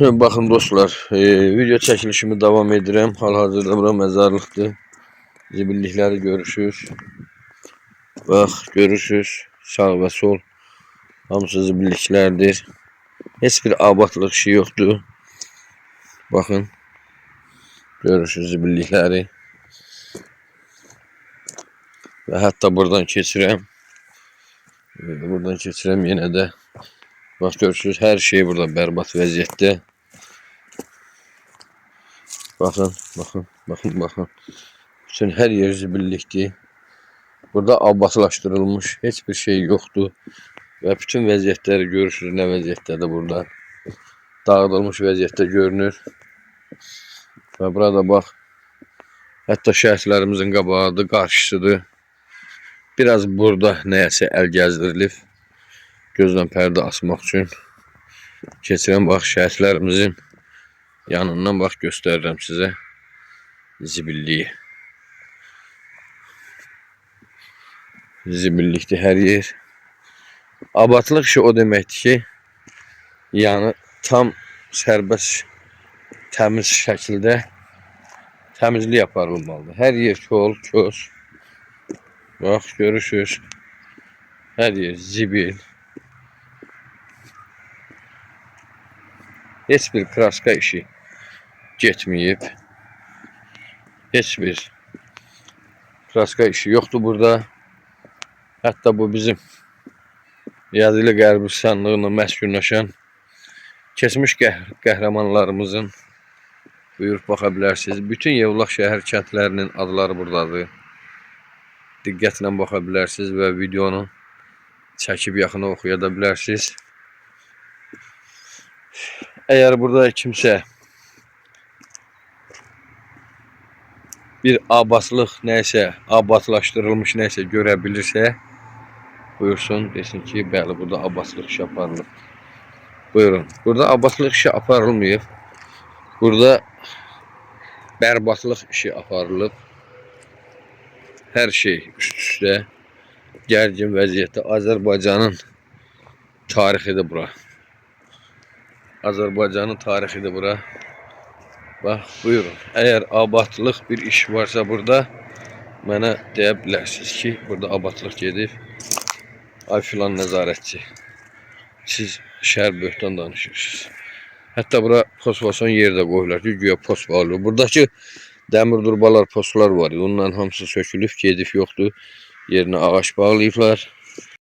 Baxın dostlar, video çəkilişimi davam edirəm. Hal-hazırda bura məzarlıqdır. Zibillikləri görürsünüz. Bax, görürsünüz. Sağ və sol. Hamısı zibilliklərdir. Heç bir abadlıq işi yoxdur. Baxın. Görürsünüz zibillikləri. Və hətta buradan keçirəm. Buradan keçirəm yenə də. Bax görürsünüz, hər şey burada bərbad vəziyyətdə. Baxın, baxın, baxın, baxın. Bütün hər yer zibillikdir. Burada abadlaşdırılmış heç bir şey yoxdur. Və bütün vəziyyətləri görürsünüz, nə vəziyyətdədir burada. Dağıdılmış vəziyyətdə görünür. Və burada bax, hətta şəhidlərimizin qabağıdır, qarşısıdır. Biraz burada nəyəsə əl gəzdirilib. Gözdən pərdə asmaq üçün. Keçirəm bax şəhidlərimizin yanından bax göstərirəm sizə zibilliyi. Zibillikdir hər yer. Abadlıq işi o deməkdir ki, yəni tam sərbəst, təmiz şəkildə təmizlik aparılmalıdır. Hər yer kol, köz. Bax görürsünüz. Hər yer zibil. Heç bir kraska işi getməyib. Heç bir kraska işi yoxdur burada. Hətta bu bizim Yazılı Qəbristanlığına məskunlaşan keçmiş qəhrəmanlarımızın buyurub baxa bilərsiniz. Bütün Yevlax şəhər kəndlərinin adları buradadır. Diqqətlə baxa bilərsiniz və videonu çəkib yaxına oxuya da bilərsiniz. Əgər burada kimsə bir abadlıq nəysə, abadlaşdırılmış nəysə görə bilirsə, buyursun, desin ki, bəli, burada abadlıq işi aparılıb. Buyurun. Burada abadlıq işi aparılmayıb. Burada bərbadlıq işi aparılıb. Hər şey üst-üstə gərgin vəziyyətdə. Azərbaycanın tarixidir bura. Azərbaycanın tarixidir bura. Bax, buyurun. Əgər abadlıq bir iş varsa burada, mənə deyə bilərsiniz ki, burada abadlıq gedib. Ay filan nəzarətçi. Siz şəhər böhtan danışırsınız. Hətta bura fosfason yer də qoyublar ki, güya pos bağlıyor. Buradakı dəmir durbalar, poslar var idi. Onların hamısı sökülüb, gedib yoxdur. Yerinə ağac bağlayıblar.